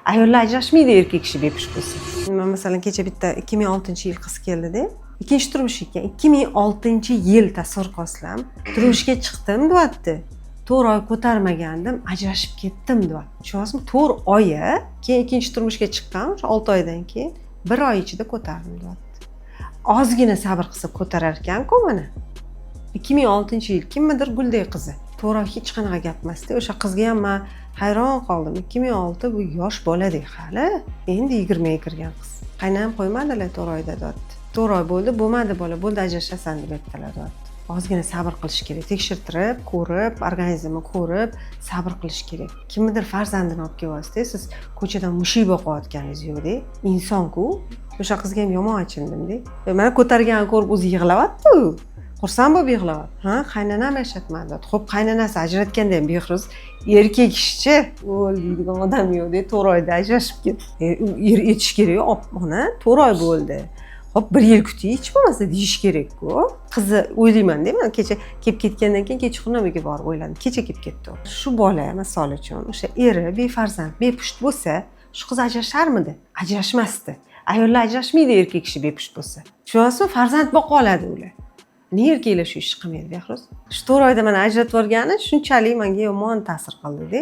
Ayollar ajrashmaydi, erkak kishi bepusht bo'lsa. Man, masalan, kecha bitta 2006-yil qiz keldida, ikkinchi turmush ekan. 2006-yil, tasavvur qilasizlarmi? "Turmushga chiqdim", deyapti, "4 oy ko'tarmagandim, ajrashib ketdim", deyapti. Tushunyapsizmi? 4 oy. Keyin ikkinchi turmushga chiqqan, o'sha 6 oydan keyin bir oy ichida ko'tardim, deyapti. Ozgina sabr qilsa, ko'tarar ekanku. Mana, 2006-yil, kimnidir guldek qizi. 4 oy hech qanaqa gap emasda. O'sha qizga ham man hayron qoldim. 2006, bu yosh boladek, hali endi 20ga kirgan qiz. "Qaynam qo'ymadilar 4 oyda", deyapti. "4 oy bo'ldi, bo'lmadi bola, bo'ldi, ajrashasan deb aytdilar", deyapti. Ozgina sabr qilish kerak, tekshirtirib ko'rib, organizmni ko'rib, sabr qilish kerak. Kimnidir farzandini olib kelyapsizda, siz ko'chadan mushuk boqayotganingiz yo'qda, insonku. O'sha qizga ham yomon achindimda. Mana, ko'targanini ko'rib, o'zi yig'layapti, u xursand bo'lib yig'layapti. "Ha, qaynonam yashatmadi", deyapti. Ho'p, qaynonasi ajratganda ham, Behruz, erkak kishichi, o'l deydigan odam yo'qda, 4 oyda ajrashib ketdi. U er aytish kerak, "Ona, 4 oy bo'ldi, hop, bir yil kuting hech bo'lmasa", deyish kerakku. Qizni o'ylaymanda man, kecha kelib ketgandan keyin kechqurun uyga borib o'yladim. Kecha kelib ketdi u. Shu bola, misol uchun, o'sha eri befarzand, bepusht bo'lsa, shu qiz ajrasharmidi? Ajrashmasdi. Ayollar ajrashmaydi, erkak kishi bepusht bo'lsa. Tushunyapsizmi? Farzand boqa oladi ular. Nega erkaklar shu ishni qilmaydi, Behruz? Shu 4 oyda mana ajratib yuborgani shunchalik manga yomon ta'sir qildida.